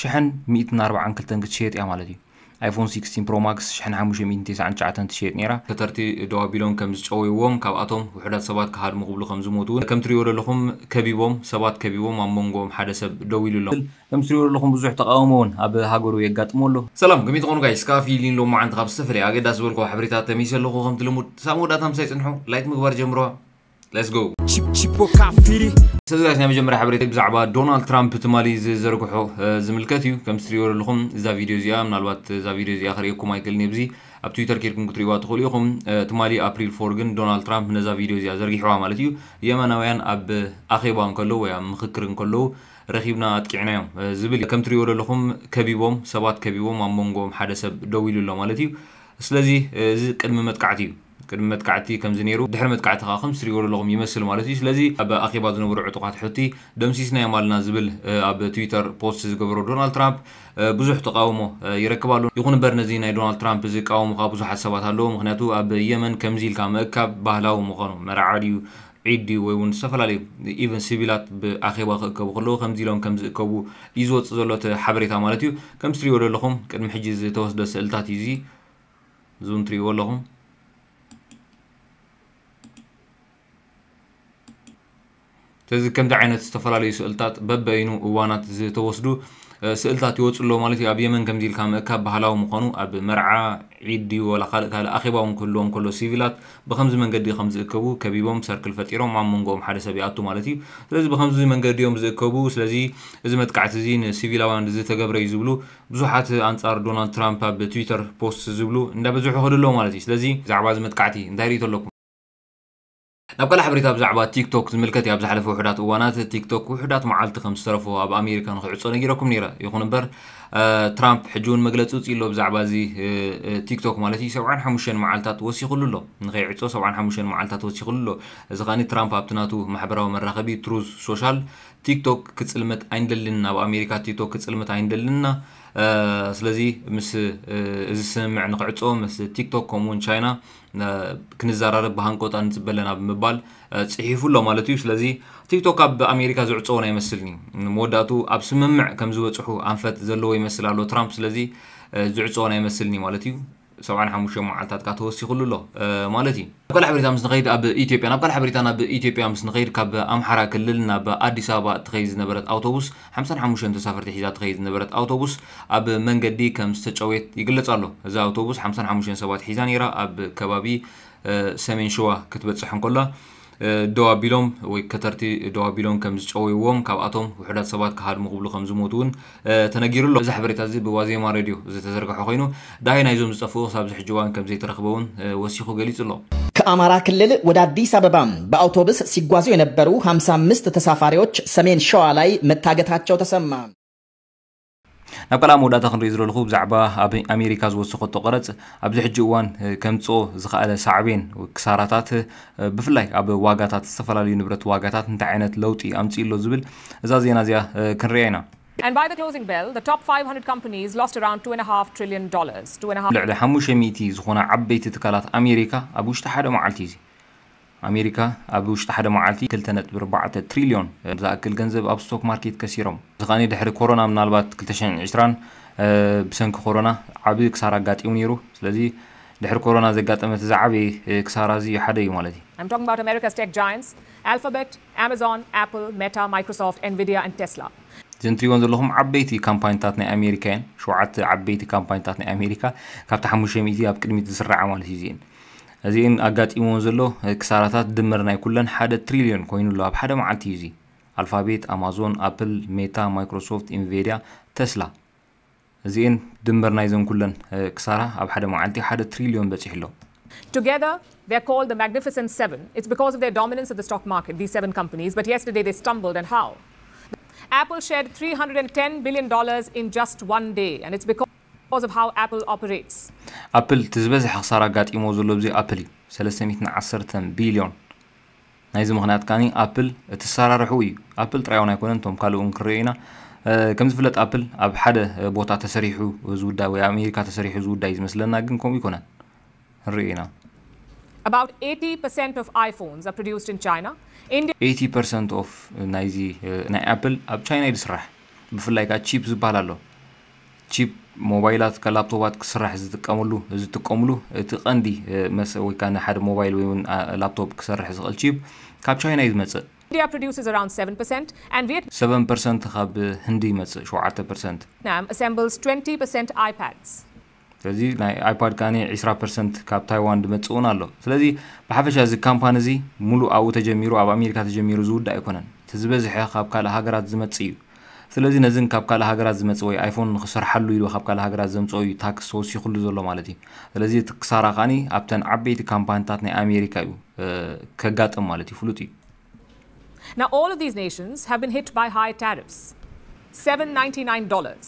ሽሕን ሚእትን ኣርባዓን ክልተን ክትሸየጥ እያ ማለት እዩ። ኣይፎን ሲክስቲን ፕሮ ማክስ ሽሕን ሓሙሽተ ሚእትን ተስዓን ትሽዓተን ትሸየጥ ነይራ። ከተርቲ ደው ኣቢሎም ከም ዝጨወይዎም፣ ካብኣቶም ውሑዳት ሰባት ክሃድሙ ክብሉ ከም ዝሞቱ እውን ከም ትሪእዎ ዘለኹም ከቢቦም፣ ሰባት ከቢቦም ኣብ መንጎኦም ሓደ ሰብ ደው ኢሉ ኣሎ። ከም ትሪእዎ ዘለኹም ብዙሕ ተቃውሞ እውን ኣብ ሃገሩ የጋጥሞ ኣሎ። ሰላም፣ ከመይ ትኾኑ ጋይስ? ካፊ ሊን ሎማዓንቲ ካብ ዝተፈላለየ ኣገዳሲ ዝበልኩ ሓበሬታት ተመይሰ ኣለኹ። ከምቲ ልሙድ ሳብ መወዳእታ ምሳይ ጽንሑ፣ ላይክ ምግባር ጀምርዋ። Let's go። Chip- Chipo Kafiri. ሰዚ ጋይስ፣ ናይ መጀመርያ ሓበሬታ ብዛዕባ ዶናልድ ትራምፕ ትማሊ ዝዘርግሖ እ፣ ዝምልከት እዩ። ከም ትሪእዎ ዘለኹም እዛ ቪድዮ እዚኣ፣ ምናልባት እዛ ቪድዮ እዚኣ ክርእየኩም ኣይክእልን እየ፣ ኣብዚ ኣብ ትዊተር ኬድኩም ክትሪእዋ ትኽእሉ ኢኹም። እ፣ ትማሊ ኣፕሪል ፎር ግን ዶናልድ ትራምፕ ነዛ ቪድዮ እዚኣ ዘርጊሕዋ ማለት እዩ። የመናውያን ኣብ ኣኼባ እንከለዉ ወይ ኣብ ምኽክር እንከለዉ ረኺብና ኣጥቂዕናዮም እ፣ ዝብል እዩ። ከም ትሪእዎ ዘለኹም ከቢቦም፣ ሰባት ከቢቦም ኣብ መንጎኦም ሓደ ሰብ ደው ኢሉ ኣሎ ማለት እዩ። ስለዚ እዚ ቅድሚ መጥቃዕቲ እዩ። ቅድሚ መጥቃዕቲ ከምዚ ነይሩ፣ ድሕሪ መጥቃዕቲ ከዓ ከም ትሪእዎ ዘለኹም ይመስል ማለት እዩ። ስለዚ ኣብ ኣኼባ ዝነበሩ ዕጡቓት ሑቲ ደምሲስናዮም ኣለና ዝብል እ፣ ኣብ ትዊተር ፖስት ዝገበሮ ዶናልድ ትራምፕ እ፣ ብዙሕ ተቃውሞ እ፣ ይረክብ ኣሎ። ይኹን እምበር ነዚ ናይ ዶናልድ ትራምፕ ዝቃወሙ ከዓ ብዙሓት ሰባት ኣለዉ። ምክንያቱ ኣብ የመን ከምዚ ኢልካ ምእካብ ባህላዊ ምዃኑ፣ መርዓ ድዩ ዒድ ድዩ ወይ እውን ዝተፈላለዩ ኢቨን ሲቪላት ብኣኼባ ክእከቡ ከለዉ ከምዚ ኢሎም ከም ዝእከቡ እዩ ዝወፅእ ዘሎ እቲ ሓበሬታ ማለት እዩ። ከም ትሪእዎ ዘለኹም ቅድሚ ሕጂ ዝተወስደ ስእልታት እዩ እዚ። እዞም ትሪእዎ ኣለኹም። ስለዚ ከምዚ ዓይነት ዝተፈላለዩ ስእልታት በበይኑ እዋናት ዝተወስዱ እ፣ ስእልታት ይወፁ ኣለዉ ማለት እዩ። ኣብ የመን ከምዚ ኢልካ ምእካብ ባህላዊ ምዃኑ፣ ኣብ መርዓ፣ ዒድ ድዩ ዋላ ካልእ ካልእ ኣኼባ እውን ክህልዎም ከሎ ሲቪላት ብኸምዚ መንገዲ ከም ዝእከቡ ከቢቦም ሰርክል ፈጢሮም ኣብ መንጎኦም ሓደ ሰብ ይኣቱ ማለት እዩ። ስለዚ ብኸምዚ መንገዲ እዮም ዝእከቡ። ስለዚ እዚ መጥቃዕቲ እዚ ንሲቪላውያን ዝተገብረ እዩ ዝብሉ ብዙሓት ኣንጻር ዶናልድ ትራምፕ ኣብ ትዊተር ፖስት ዝብሉ እንዳበዝሑ ይኸዱ ኣለዉ ማለት እዩ። ስለዚ ብዛዕባ እዚ መጥቃዕቲ እንታይ ርእይቶ ኣለኩም? ናብ ካልእ ሓበሬታ ብዛዕባ ቲክቶክ ዝምልከት እዩ። ኣብ ዝሓለፈ ውሑዳት እዋናት ቲክቶክ ውሑዳት መዓልቲ ከም ዝተረፎ ኣብ ኣሜሪካ ንክዕጾ ነጊረኩም ነይረ። ይኹን እምበር እ፣ ትራምፕ ሕጂ እውን መግለጺ ውፅእ ኣሎ ብዛዕባ እዚ እ፣ እ፣ ቲክቶክ ማለት እዩ። ሰብዓን ሓሙሽተን መዓልታት ወሲኹሉ ኣሎ ንኸይዕጾ፣ ሰብዓን ሓሙሽተን መዓልታት ወሲኹሉ ኣሎ። እዚ ከዓኒ ትራምፕ ኣብቲ ናቱ ማሕበራዊ መራኸቢ ትሩዝ ሶሻል ቲክቶክ ክጽልመት ኣይንደልን፣ ኣብ ኣሜሪካ ቲክቶክ ክጽልመት ኣይንደልን ኢና። እ፣ ስለዚ ምስ እ፣ እዚ ስምምዕ ንክዕጾ ምስ ቲክቶክ ከምኡ እውን ቻይና እ፣ ክንዘራረብ ብሃንቆጣ ንጽበ ኣለና ብምባል እ፣ ጽሒፉ ኣሎ ማለት እዩ። ስለዚ ቲክቶክ ኣብ ኣሜሪካ ዝዕጾ እውን ኣይመስልን እዩ። መወዳእቱ ኣብ ስምምዕ ከም ዝበጽሑ ኣንፈት ዘለዎ ይመስል ኣሎ ትራምፕ። ስለዚ እ፣ ዝዕጾ እውን ኣይመስልን እዩ ማለት እዩ። ሰብዓን ሓሙሽተ መዓልታት ከዓ ተወሲኹሉ ኣሎ እ፣ ማለት እዩ። ናብ ካልእ ሓበሬታ ምስ ንኸይድ ኣብ ኢትዮጵያ፣ ናብ ካልእ ሓበሬታ ናብ ኢትዮጵያ ምስ ንኸይድ ካብ ኣምሓራ ክልል ናብ ኣዲስ ኣበባ እትኸይድ ዝነበረት ኣውቶቡስ ሓምሳን ሓሙሽተን ተሳፈርቲ ሒዛ እትኸይድ ዝነበረት ኣውቶቡስ ኣብ መንገዲ ከም ዝተጨውየት ይግለጽ ኣሎ። እዛ ኣውቶቡስ ሓምሳን ሓሙሽተን ሰባት ሒዛ ነይራ። ኣብ ከባቢ እ፣ ሰሜን ሸዋ ክትበጽሕ እንከላ እ፣ ደው ኣቢሎም ወይ ከተርቲ ደው ኣቢሎም ከም ዝጨወይዎም፣ ካብኣቶም ውሑዳት ሰባት ክሃድሙ ክብሉ ከም ዝሞቱ እውን እ፣ ተነጊሩ ኣሎ። እዚ ሓበሬታ እዚ ብዋዜማ ሬድዮ ዝተዘርግሐ ኮይኑ፣ ዳይ ናይዞም ዝጠፍኡ ክሳብ እዚ ሕጂ እዋን ከም ዘይተረኽበ እውን እ፣ ወሲኹ ገሊጹ ኣሎ። ከአማራ ክልል ወደ አዲስ አበባ በአውቶቡስ ሲጓዙ የነበሩ ሃምሳ አምስት ተሳፋሪዎች ሰሜን ሸዋ ላይ መታገታቸው ተሰማ። ናብ ካልኣ መወዳእታ ክንርኢ ዝደለኹ ብዛዕባ ኣብ ኣሜሪካ ዝወሰኸቶ ቀረጽ ኣብዚ ሕጂ እዋን እ፣ ከምጽኦ ዝኸኣለ ሳዕቤን ክሳራታት እ፣ ብፍላይ ኣብ ዋጋታት ዝተፈላለዩ ንብረት ዋጋታት እንታይ ዓይነት ለውጢ ኣምጺኡ ኣሎ ዝብል እዛ ዜና እዚኣ እ፣ ክንሪኣ ኢና። And by the closing bell, the top five hundred companies lost around two and a half trillion dollars. Two and a half ልዕሊ ሓሙሽተ ሚእቲ ዝኾና ዓበይቲ ትካላት ኣሜሪካ ኣብ ውሽጢ ሓደ መዓልቲ እዚ ኣሜሪካ ኣብ ውሽጢ ሓደ መዓልቲ ክልተ ነጥቢ ኣርባዕተ ትሪልዮን ዝኣክል ገንዘብ ኣብ ስቶክ ማርኬት ከሲሮም። እዚ ከኣ ድሕሪ ኮሮና ምናልባት ክልተ ሽሕን ዕስራን እ፣ ብሰንኪ ኮሮና ዓቢ ክሳራ ኣጋጢሙ ነይሩ። ስለዚ ድሕሪ ኮሮና ዘጋጠመ እቲ ዝዓበየ እ፣ ክሳራ እዚ ሓደ እዩ ማለት እዩ። I'm talking about America's tech giants, Alphabet, Amazon, Apple, Meta, Microsoft, Nvidia, and Tesla. እዘን ትሪእወን ዘለኹም ዓበይቲ ካምፓኒታት ናይ ኣሜሪካ እየን። ሸውዓተ ዓበይቲ ካምፓኒታት ናይ ኣሜሪካ ካብቲ ሓሙሽተ ሚእቲ ኣብ ቅድሚት ዝስራዓ ማለት እዩ እዚኤን። እዚኤን ኣጋጢምወን ዘሎ እ፣ ክሳራታት ድምር ናይ ኩለን ሓደ ትሪልዮን ኮይኑ ኣሎ ኣብ ሓደ መዓልቲ እዩ እዚ። ኣልፋቤት፣ ኣማዞን፣ ኣፕል፣ ሜታ፣ ማይክሮሶፍት፣ ኢንቪድያ፣ ተስላ። እዚኤን ድምር ናይዘን ኩለን እ፣ ክሳራ ኣብ ሓደ መዓልቲ ሓደ ትሪልዮን በጺሑ ኣሎ። Together, they're called the Magnificent Seven. It's because of their dominance of the stock market, these seven companies. But yesterday they stumbled, and how? Apple shed three hundred and ten billion dollars in just one day, and it's because of how Apple operates. ኣፕል እቲ ዝበዝሐ ክሳራ ኣጋጢሞ ዘሎ ኣብዚ ኣፕል እዩ። ሰለስተ ሚእትን ዓሰርተን ቢልዮን። ናይዚ ምኽንያት ከኣ ኣፕል እቲ ኣሰራርሕኡ እዩ። ኣፕል ጥራይ እውን ኣይኮነን፣ እቶም ካልእ እውን ክንሪኦ ኢና። እ፣ ከም ዝፍለጥ ኣፕል ኣብ ሓደ እ፣ ቦታ ተሰሪሑ ዝውዳእ ወይ ኣብ ኣሜሪካ ተሰሪሑ ዝውዳእ እዩ ዝመስለና፣ ግን ከምኡ ኣይኮነን። ንሪኦ ኢና። About eighty percent of iPhones are produced in China. India ኤይቲ ፐርሰንት ኦፍ ናይዚ እ፣ ናይ ኣፕል ኣብ ቻይና እዩ ዝስራሕ። ብፍላይ ከዓ ቺፕ ዝበሃል ኣሎ። ቺፕ ሞባይላት፣ ላፕቶፓት ክስራሕ ዝጥቀምሉ ዝጥቀምሉ እቲ ቀንዲ መስ ወይ ከዓ ንሓደ ሞባይል ወይ እውን ላፕቶፕ ክሰርሕ ዝኽእል ቺፕ ካብ ቻይና እዩ ዝመፅእ። India produces around seven percent and Vietnam ካብ ህንዲ ይመፅእ ሸውዓተ ፐርሰንት። Assembles twenty percent iPads. ስለዚ ናይ ኣይፓድ ከኣ ዒስራ ፐርሰንት ካብ ታይዋን ዝመጽእ እውን ኣሎ። ስለዚ ብሓፈሻ እዚ ካምፓኒ እዚ ሙሉእ ኣብኡ ተጀሚሩ ኣብ ኣሜሪካ ተጀሚሩ ዝውዳእ ኣይኮነን። እቲ ዝበዝሐ ካብ ካልእ ሃገራት ዝመጽእ እዩ። ስለዚ ነዝን ካብ ካልእ ሃገራት ዝመጽእ ወይ ኣይፎን ንክሰርሓሉ ኢሉ ካብ ካልእ ሃገራት ዘምጽኦ እዩ ታክስ ተወሲኹሉ ዘሎ ማለት እዩ። ስለዚ እቲ ክሳራ ከኣ ኣብተን ዓበይቲ ካምፓኒታት ናይ ኣሜሪካ እዩ ከጋጥም ማለት እዩ። ፍሉጥ እዩ። Now, all of these nations have been hit by high tariffs. Seven ninety-nine dollars.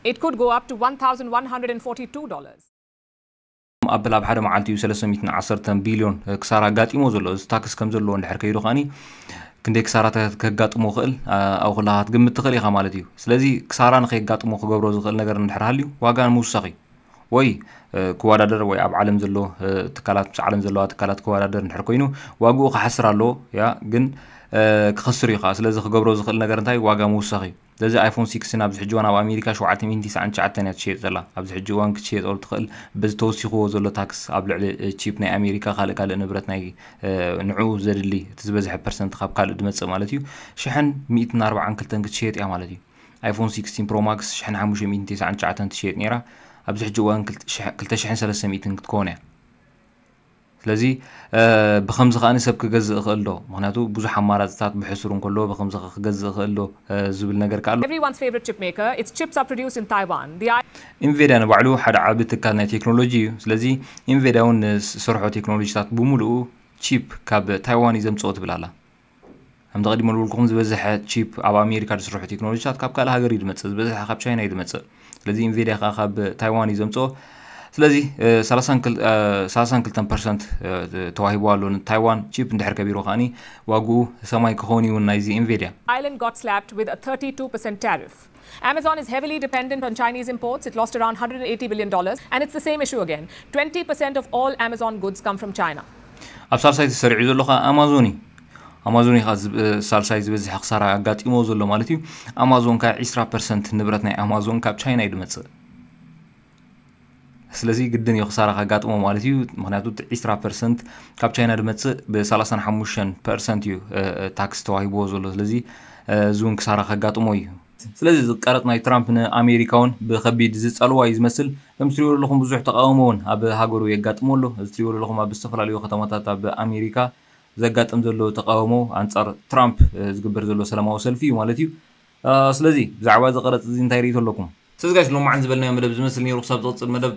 It could go up to one thousand one hundred and forty-two dollars. ኣፕል ኣብ ሓደ መዓልቲ እዩ ሰለስተ ሚእትን ዓሰርተን ቢልዮን ክሳራ ኣጋጢሞ ዘሎ። እዚ ታክስ ከም ዘለዎ እንድሕር ከይዱ ከኣኒ ክንደይ ክሳራታት ከጋጥሞ ይኽእል ኣብኡ ከለኻ ክትግምት ትኽእል ኢኻ ማለት እዩ። ስለዚ ክሳራ ንኸየጋጥሞ ክገብሮ ዝኽእል ነገር እንድሕር ሃልዩ ዋጋ ንምውሳኽ እዩ። ወይ ክወዳደር ወይ ኣብ ዓለም ዘሎ ትካላት ምስ ዓለም ዘለዋ ትካላት ክወዳደር እንድሕር ኮይኑ ዋግኡ ክሓስር ኣለዎ። ያ ግን ክኸስር እዩ ከዓ። ስለዚ ክገብሮ ዝኽእል ነገር እንታይ ዋጋ ምውሳኽ እዩ። ስለዚ ኣይፎን ሲክስቲን ኣብዚ ሕጂ እዋን ኣብ ኣሜሪካ ሸውዓተ ሚእትን ተስዓን ትሽዓተን እያ ትሽየጥ ዘላ። ኣብዚ ሕጂ እዋን ክትሽየጠሉ ትኽእል በዚ ተወሲኽዎ ዘሎ ታክስ ኣብ ልዕሊ ቺፕ ናይ ኣሜሪካ ካልእ ካልእ ንብረት ናይ ንዕኡ ዘድሊ እቲ ዝበዝሐ ፐርሰንት ካብ ካልእ ዝመፅእ ማለት እዩ ሽሕን ሚእትን ኣርባዓን ክልተን ክትሽየጥ እያ ማለት እዩ። ኣይፎን ሲክስቲን ፕሮ ማክስ ሽሕን ሓሙሽተ ሚእትን ተስዓን ትሽዓተን ትሽየጥ ነይራ። ኣብዚ ሕጂ እዋን ክልተ ሽሕን ሰለስተ ሚእትን ክትከውን እያ። ስለዚ ብከምዚ ከኣ ሰብ ክገዝእ ይኽእል ዶ? ምክንያቱ ብዙሕ ኣማራፅታት ብሕሱር እንከሎ ብከምዚ ከ ክገዝእ ይኽእል ዶ ዝብል ነገር ከኣ ኣሎ። Everyone's favorite chip maker, its chips are produced in Taiwan. The ኢንቪድያ ንባዕሉ ሓደ ዓቢ ትካል ናይ ቴክኖሎጂ እዩ። ስለዚ ኢንቪድያ እውን ንዝሰርሖ ቴክኖሎጂታት ብምሉኡ ቺፕ ካብ ታይዋን እዩ ዘምፅኦ ትብል ኣላ። ከም ተቐዲሞ ዝበልኩኹም ዝበዝሐ ቺፕ ኣብ ኣሜሪካ ዝስርሑ ቴክኖሎጂታት ካብ ካልእ ሃገር እዩ ዝመፅእ፣ ዝበዝሐ ካብ ቻይና እዩ ዝመፅእ። ስለዚ ኢንቪድያ ከዓ ካብ ታይዋን እዩ ዘምፅኦ። ስለዚ ሰላሳን ክልተን ፐርሰንት ተዋሂቡ ኣሎ ንታይዋን ቺፕ እንድሕር ከቢሩ ከዓኒ ዋግኡ ሰማይ ክኸውን እዩ እውን ናይዚ ኢንቪድያ። Island got slapped with a thirty-two percent tariff. Amazon is heavily dependent on Chinese imports. It lost around one hundred eighty billion dollars, and it's the same issue again. Twenty percent of all Amazon goods come from China. ኣብ ሳልሳይ ተሰሪዑ ዘሎ ከዓ ኣማዞን እዩ። ኣማዞን እዩ ከዓ ሳልሳይ ዝበዝሐ ክሳራ ኣጋጢሞ ዘሎ ማለት እዩ። ኣማዞን ከዓ ዒስራ ፐርሰንት ንብረት ናይ ኣማዞን ካብ ቻይና እዩ ዝመፅእ። ስለዚ ግድን እዩ ክሳራ ከጋጥሞ ማለት እዩ። ምክንያቱ እቲ ዒስራ ፐርሰንት ካብ ቻይና ዝመፅእ ብሰላሳን ሓሙሽተን ፐርሰንት እዩ ታክስ ተዋሂብዎ ዘሎ። ስለዚ እዚ እውን ክሳራ ከጋጥሞ እዩ። ስለዚ እዚ ቀረፅ ናይ ትራምፕ ንኣሜሪካ እውን ብከቢድ ዝፀልዋ እዩ ዝመስል። ከም ትሪእዎ ዘለኹም ብዙሕ ተቃውሞ እውን ኣብ ሃገሩ የጋጥሞ ኣሎ። እዚ ትሪእዎ ዘለኹም ኣብ ዝተፈላለዩ ከተማታት ኣብ ኣሜሪካ ዘጋጥም ዘሎ ተቃውሞ ኣንፃር ትራምፕ ዝግበር ዘሎ ሰላማዊ ሰልፊ እዩ ማለት እዩ። ስለዚ ብዛዕባ እዚ ቀረፅ እዚ እንታይ ርእይቶ ኣለኩም? ስለዚ ጋይስ ሎማዓንቲ ዝበልናዮ መደብ ዝመስል ነይሩ። ክሳብ ዝቕፅል መደብ